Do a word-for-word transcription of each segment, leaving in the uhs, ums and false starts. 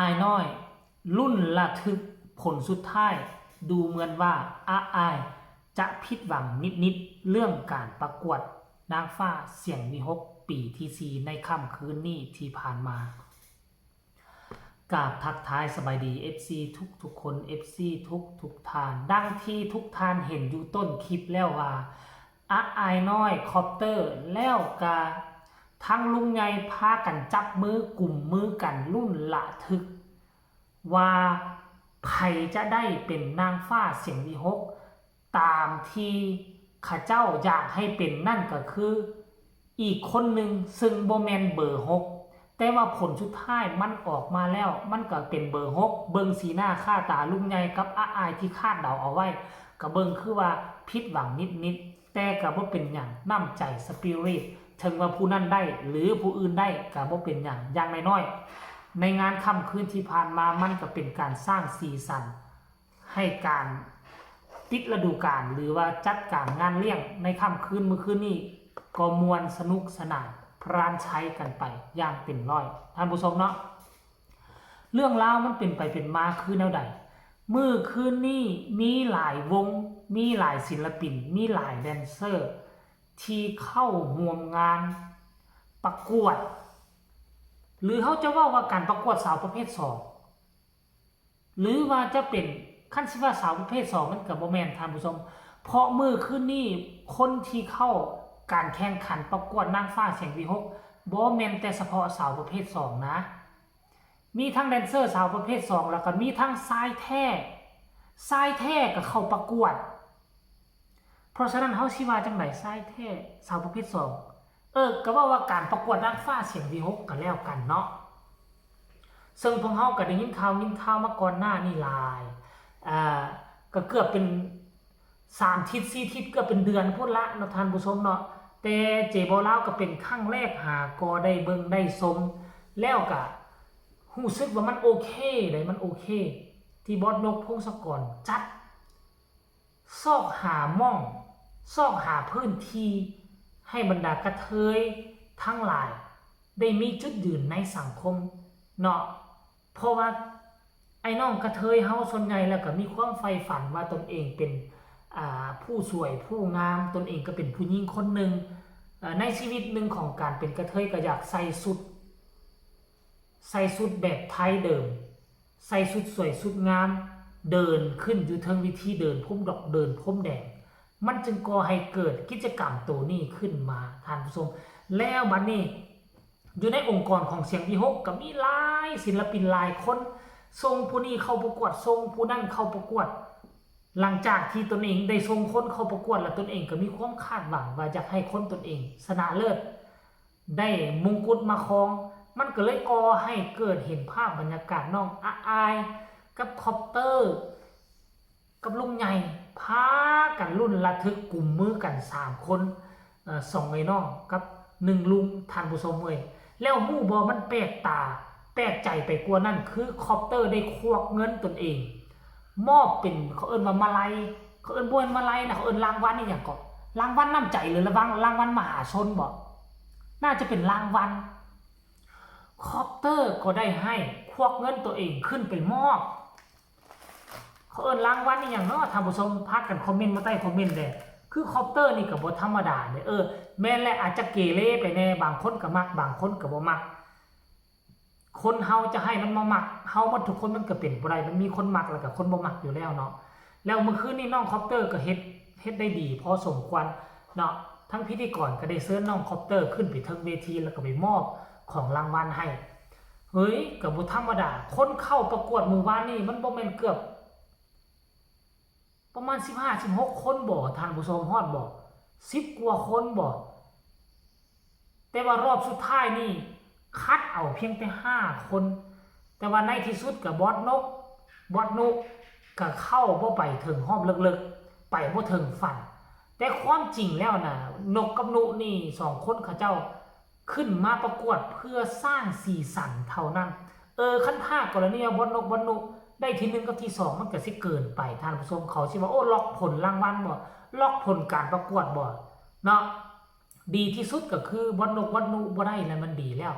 อ้ายน้อย ลุ้นระทึก ผลสุดท้าย ดูเหมือนว่าอ้ายจะผิดหวังนิดๆ เรื่องการประกวดนางฟ้าเสียงวิหกปีที่สี่ในค่ำคืนนี้ที่ผ่านมา กราบทักทายสบายดี เอฟซี ทุกทุกๆคน เอฟซี ทุกทุกๆท่าน ดังที่ทุกท่านเห็นอยู่ต้นคลิปแล้วว่าอ้ายน้อย คอปเตอร์ แล้วกะทั้งลุงใหญ่พากันจับมือกุมมือกันลุ้นระทึก ว่าไผจะได้เป็นนางฟ้าเสียงวิหกตามที่เขาเจ้าอยากให้เป็นนั่นก็คือ อีกคนหนึ่งซึ่งบ่แม่นเบอร์หก แต่ว่าผลสุดท้ายมันออกมาแล้ว มันก็เป็นเบอร์หก เบิ่งสีหน้าค่าตาลุงใหญ่กับอ้ายที่คาดเดาเอาไว้ ก็เบิ่งคือว่าผิดหวังนิดๆ แต่ก็บ่เป็นหยัง น้ำใจ spirit ถึงว่าผู้นั้นได้หรือผู้อื่นได้ก็บ่เป็นหยัง อย่างน้อยๆ ในงานค่ำคืนที่ผ่านมามันก็เป็นการสร้างสีสัน ให้การปิดฤดูกาลหรือว่าจัดการงานเลี้ยงในค่ำคืนมื้อคืนนี้ก็ม่วนสนุกสนานพรานไชกันไปอย่างเต็มร้อย ท่านผู้ชมเนาะ เรื่องราวมันเป็นไปเป็นมาคือแนวใด มื้อคืนนี้มีหลายวง มีหลายศิลปิน มีหลายแดนเซอร์ ที่เข้าร่วมงานประกวด หรือเขาจะเว้าว่าการประกวดสาวประเภทสอง หรือว่าจะเป็น คันสิว่าสาวประเภทสองมันก็บ่แม่น ท่านผู้ชม เพราะมื้อคืนนี้คนที่เข้าการแข่งขันประกวดนางฟ้าเสียงวิหกบ่แม่นแต่เฉพาะสาวประเภทสองนะ มีทั้งแดนเซอร์สาวประเภทสอง แล้วก็มีทั้งชายแท้ ชายแท้ก็เข้าประกวด เพราะฉะนั้นเฮาสิว่าจั่งใด ชายแท้สาวประเภทสอง เออ ก็เว้าว่าการประกวดนางฟ้าเสียงวิหกก็แล้วกันเนาะ ซึ่งพวกเฮาก็ได้ยินข่าว ยินข่าวมาก่อนหน้านี้หลาย อ่า ก็เกือบเป็นสามทิศสี่ทิศ เกือบเป็นเดือนพู้นละเนาะ ท่านผู้ชมเนาะ แต่เจบอลาวก็เป็นครั้งแรกหาก็ได้เบิ่งได้ชม แล้วก็รู้สึกว่ามันโอเคเด้ มันโอเค ที่บอสนก พงศกร จัด ซอกหาหม่อง ซอกหาพื้นที่ ให้บรรดากระเทยทั้งหลาย ได้มีจุดยืนในสังคมเนาะ เพราะว่าไอ้น้องกระเทยเฮาส่วนใหญ่แล้วก็มีความใฝ่ฝันว่าตนเองเป็น อ่า ผู้สวยผู้งาม ตนเองก็เป็นผู้หญิงคนหนึ่ง เอ่อ ในชีวิตหนึ่งของการเป็นกระเทยก็อยากใส่ชุด ใส่ชุดแบบไทยเดิม ใส่ชุดสวยชุดงาม เดินขึ้นอยู่เทิงเวที เดินพรมดอก เดินพรมแดง มันจึงก่อให้เกิดกิจกรรมตัวนี้ขึ้นมา ท่านผู้ชม แล้วบัดนี้ อยู่ในองค์กรของเสียงวิหกก็มีหลายศิลปินหลายคน ส่งผู้นี้เข้าประกวด ส่งผู้นั้นเข้าประกวด หลังจากที่ตนเองได้ส่งคนเข้าประกวดแล้ว ตนเองก็มีความคาดหวังว่าอยากให้คนตนเองชนะเลิศ ได้มงกุฎมาครอง มันก็เลยก่อให้เกิดเห็นภาพบรรยากาศน้องอ้ายกับคอปเตอร์ กับลุงใหญ่พากันลุ้นระทึกกุมมือกันสามคน เอ่อ สองไอ้น้องกับหนึ่งลุง ท่านผู้ชมเอ้ย แล้วฮู้บ่ มันแปลกตาแปลกใจไปกว่านั้น คือคอปเตอร์ได้ควักเงินตนเอง มอบเป็น เขาเอิ้นว่ามาลัย เขาเอิ้นบ่แม่นมาลัยนะ เขาเอิ้นรางวัลอีหยังเกาะ รางวัลน้ำใจหรือรางวัล รางวัลมหาชนบ่ น่าจะเป็นรางวัล คอปเตอร์ก็ได้ให้ควักเงินตัวเองขึ้นไปมอบ เขาเอิ้นรางวัลอีหยังเนาะ ท่านผู้ชมพากันคอมเมนต์มาใต้คอมเมนต์แด่ คือคอปเตอร์นี่ก็บ่ธรรมดาเด้ เออ แม่นแหละ อาจจะเกเรไปแน่ บางคนก็มัก บางคนก็บ่มัก คนเฮาจะให้มันมามักเฮาหมดทุกคนมันก็เป็นบ่ได้ มันมีคนมักแล้วก็คนบ่มักอยู่แล้วเนาะ แล้วมื้อคืนนี้น้องคอปเตอร์ก็เฮ็ด เฮ็ดได้ดีพอสมควรเนาะ ทั้งพิธีกรก็ได้เชิญน้องคอปเตอร์ขึ้นไปเทิงเวทีแล้วก็ไปมอบของรางวัลให้ เฮ้ย ก็บ่ธรรมดา คนเข้าประกวดมื้อวานนี้มันบ่แม่นเกือบ ประมาณสิบห้า สิบหก คนบ่ ท่านผู้ชม ฮอดบ่ สิบกว่าคนบ่ แต่ว่ารอบสุดท้ายนี่คัดเอาเพียงแต่ห้าคน แต่ว่าในที่สุดก็บอสนก บอสนุก็เข้าบ่ไปเถิงฮอบเลิกๆ ไปบ่เถิงฝัน แต่ความจริงแล้วนะ นกกับนุนี่สองคนเขาเจ้า ขึ้นมาประกวดเพื่อสร้างสีสันเท่านั้น เออ คันถ้ากรณีว่าบอสนก บอสนุได้ที่หนึ่งกับที่สอง มันก็สิเกินไป ท่านผู้ชม เขาสิว่า โอ้ ล็อกผลรางวัลบ่ ล็อกผลการประกวดบ่ เนาะ ดีที่สุดก็คือบอสนก บอสนุบ่ได้แล้วมันดีแล้ว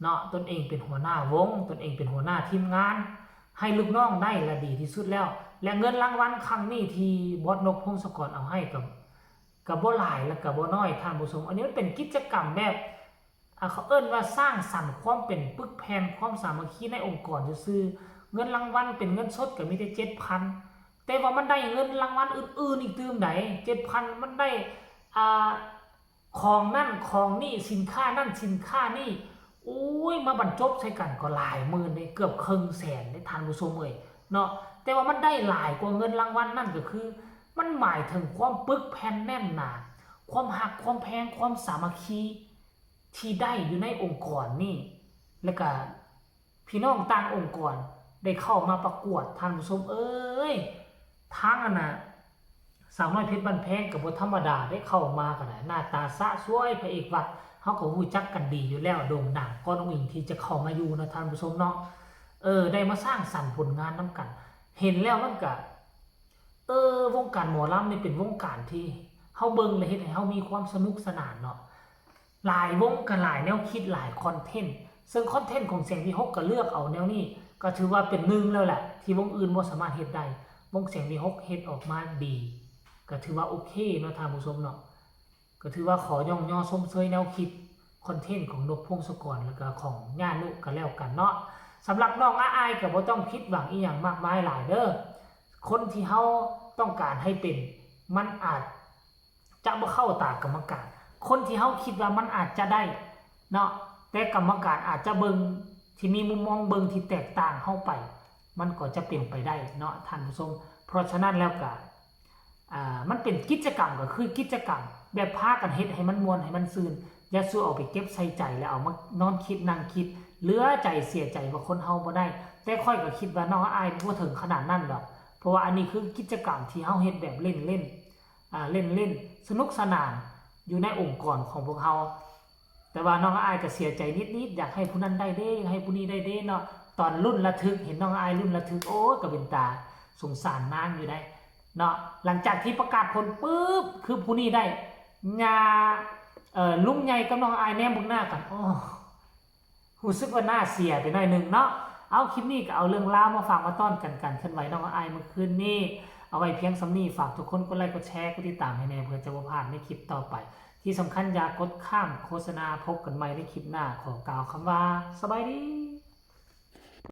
เนาะ ตนเองเป็นหัวหน้าวง ตนเองเป็นหัวหน้าทีมงาน ให้ลูกน้องได้ละดีที่สุดแล้ว และเงินรางวัลครั้งนี้ที่บอสนกพงศกรเอาให้กับกับบ่หลายและกับบ่น้อยท่านผู้ชม อันนี้มันเป็นกิจกรรมแบบอ่ะเขาเอิ้นว่าสร้างสรรค์ความเป็นปึกแผ่นความสามัคคีในองค์กรซื่อๆ เงินรางวัลเป็นเงินสดก็มีแต่เจ็ดพัน แต่ว่ามันได้เงินรางวัลอื่นๆอีกตื่มใด เจ็ดพัน มันได้อ่าของนั่นของนี่สินค้านั่นสินค้านี่ โอ้ย มาบรรจบใส่กันก็หลายหมื่นเลย เกือบครึ่งแสนเลยท่านผู้ชมเอ้ยเนาะ แต่ว่ามันได้หลายกว่าเงินรางวัลนั่นก็คือ มันหมายถึงความปึกแผ่นแน่นหนา ความฮักความแพงความสามัคคีที่ได้อยู่ในองค์กรนี่ แล้วก็พี่น้องต่างองค์กรได้เข้ามาประกวดท่านผู้ชมเอ้ย ทั้งอันน่ะ สาวน้อยเพชรบ้านแพงก็บ่ธรรมดาได้เข้ามาก็ได้ หน้าตาสะสวยพระเอกวัด เฮาก็ฮู้จักกันดีอยู่แล้ว โด่งดังก่อนองค์อิงที่จะเข้ามาอยู่นะท่านผู้ชมเนาะ เออ ได้มาสร้างสรรค์ผลงานนำกัน เห็นแล้วมันก็ เออ วงการหมอลำนี่เป็นวงการที่เฮาเบิ่งแล้วเฮ็ดให้เฮามีความสนุกสนานเนาะ หลายวงก็หลายแนวคิดหลายคอนเทนต์ ซึ่งคอนเทนต์ของแสงวิหกก็เลือกเอาแนวนี้ ก็ถือว่าเป็นหนึ่งแล้วแหละ ที่วงอื่นบ่สามารถเฮ็ดได้ วงแสงวิหกเฮ็ดออกมาดี ก็ถือว่าโอเคเนาะท่านผู้ชมเนาะ ก็ถือว่าขอย่องยอชมเชยแนวคิดคอนเทนต์ของนกพงศกรแล้วก็ของย่านุก็แล้วกันเนาะ สำหรับน้องอ้ายก็บ่ต้องผิดหวังอีหยังมากมายหลายเด้อ คนที่เฮาต้องการให้เป็น มันอาจจะบ่เข้าตากรรมการ คนที่เฮาคิดว่ามันอาจจะได้เนาะ แต่กรรมการอาจจะเบิ่งที่มีมุมมองเบิ่งที่แตกต่างเฮาไป มันก็จะเป็นไปได้เนาะท่านผู้ชม เพราะฉะนั้นแล้วก็ อ่า มันเป็นกิจกรรมก็คือกิจกรรม แบบพากันเฮ็ดให้มันม่วนให้มันซื่น อย่าสู่เอาไปเก็บใส่ใจแล้วเอามานอนคิดนั่งคิด เหลือใจเสียใจว่าคนเฮาบ่ได้ แต่ข้อยก็คิดว่าน้องอ้ายบ่ถึงขนาดนั้นดอก เพราะว่าอันนี้คือกิจกรรมที่เฮาเฮ็ดแบบเล่นๆ อ่า เล่นๆ สนุกสนานอยู่ในองค์กรของพวกเฮา แต่ว่าน้องอ้ายก็เสียใจนิดๆ อยากให้ผู้นั้นได้เด้ อยากให้ผู้นี้ได้เด้เนาะ ตอนลุ้นระทึก เห็นน้องอ้ายลุ้นระทึก โอ้ย ก็เป็นตาสงสารนางอยู่ได้เนาะ หลังจากที่ประกาศผลปุ๊บ คือผู้นี้ได้ ญา เอ่อ ลุงใหญ่กับน้องอ้ายแนมเบิ่งหน้ากัน โอ้ รู้สึกว่าน่าเสียไปหน่อยหนึ่งเนาะ เอาคลิปนี้ก็เอาเรื่องราวมาฝากมาต้อนกัน การเคลื่อนไหวน้องอ้ายเมื่อคืนนี้ เอาไว้เพียงส่ำนี้ ฝากทุกคนกดไลค์กดแชร์กดติดตามให้แน่ เพื่อจะบ่พลาดในคลิปต่อไป ที่สำคัญอย่ากดข้ามโฆษณา พบกันใหม่ในคลิปหน้า ขอกล่าวคำว่าสบายดี